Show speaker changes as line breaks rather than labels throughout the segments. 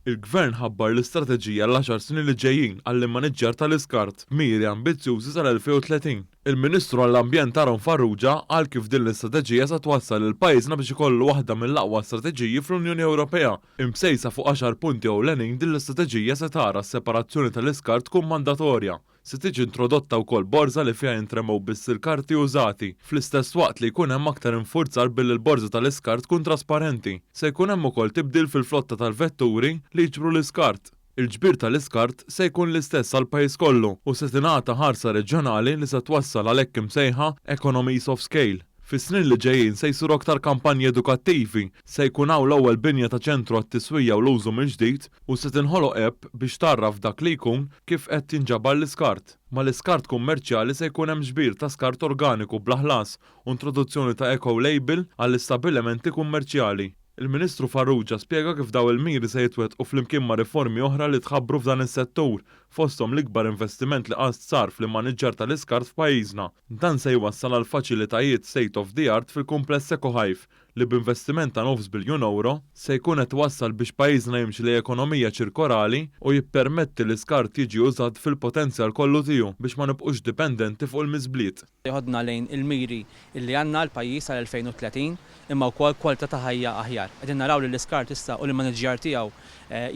Il-Gvern ħabbar l-istrateġija għall-għaxar snin li ġejjin għall-immaniġġjar tal-iskart, b'miri ambizzjużi sal-2030. Il-Ministru għall-Ambjent Aaron Farrugia qal kif din l-istrateġija se twassal lil pajjiżna biex ikollu waħda mill-aqwa strateġiji fl-Unjoni Ewropea. Imsejsa fuq għaxar punti ewlenin din l-istrateġija se tara s-separazzjoni tal-iskart tkun mandatorja. Se tiġi introdotta wkoll borża li fiha jintremew biss il-karti użati, fl-istess waqt li jkun hemm aktar infurzar billi l-borża tal-iskart tkun trasparenti. Se jkun hemm ukoll tibdil fil-flotta tal-vetturi li jiġbru l-iskart. Il-ġbir tal-iskart se jkun l-istess għall-pajjiż kollu u se tingħata ħarsa reġjonali li se twassal għal hekk imsejħa economies of scale. Fis-snin li ġejjin se jsiru aktar kampanji edukattivi, se jkun hawn l-ewwel binja ta' ċentru għat-tiswija u l-użu mill-ġdid u se tinħoloq app biex tgħarraf dak li jkun kif qed jinġabar l-iskart. Mal-iskart kummerċjali se jkun hemm ġbir ta' skart organiku bla ħlas u introduzzjoni ta' eco-label għall-istabbilimenti kummerċjali. Il-Ministru Farrugia spjega kif dawn il-miri se jitwettqu flimkien ma' riformi oħra li tħabbru f'dan is-settur, fosthom l-ikbar investiment li qatt sar fl-immaniġġar tal-iskart f'pajjiżna. Dan se jwassal għal faċilitajiet state of the art fil-kumpless EcoHive li b'investiment ta' nofs biljun ewro se jkun qed iwassal biex pajjiżna jimxi lejn ekonomija ċirkolari u jippermetti li skart jiġi użat fil-potenzjal kollu tiegħu biex ma nibqux dipendenti fuq il-miżbliet.
Jeħodna lejn il-miri li għandna l-pajjiż sal-2030 imma wkoll kwalità ta' ħajja aħjar. Qegħdin naraw li l-iskart issa u l-immaniġġjar tiegħu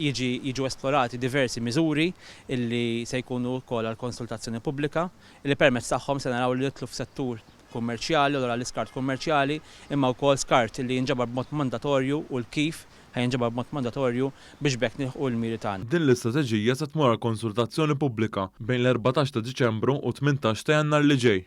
jiġi jiġu esplorati diversi miżuri li se jkunu wkoll għal konsultazzjoni pubblika li permezz tagħhom se naraw li nidħlu f'settur kummerċjali, allura l-iskart kummerċjali, imma wkoll skart li jinġabar b'mod mandatorju u l-kif ħa jinġabar b'mod mandatorju biex b'hekk nilħqu l-miri tagħna.
Din l-istrateġija se tmur għal konsultazzjoni pubblika bejn l-14 ta' Diċembru u 18 ta' Jannar li ġej.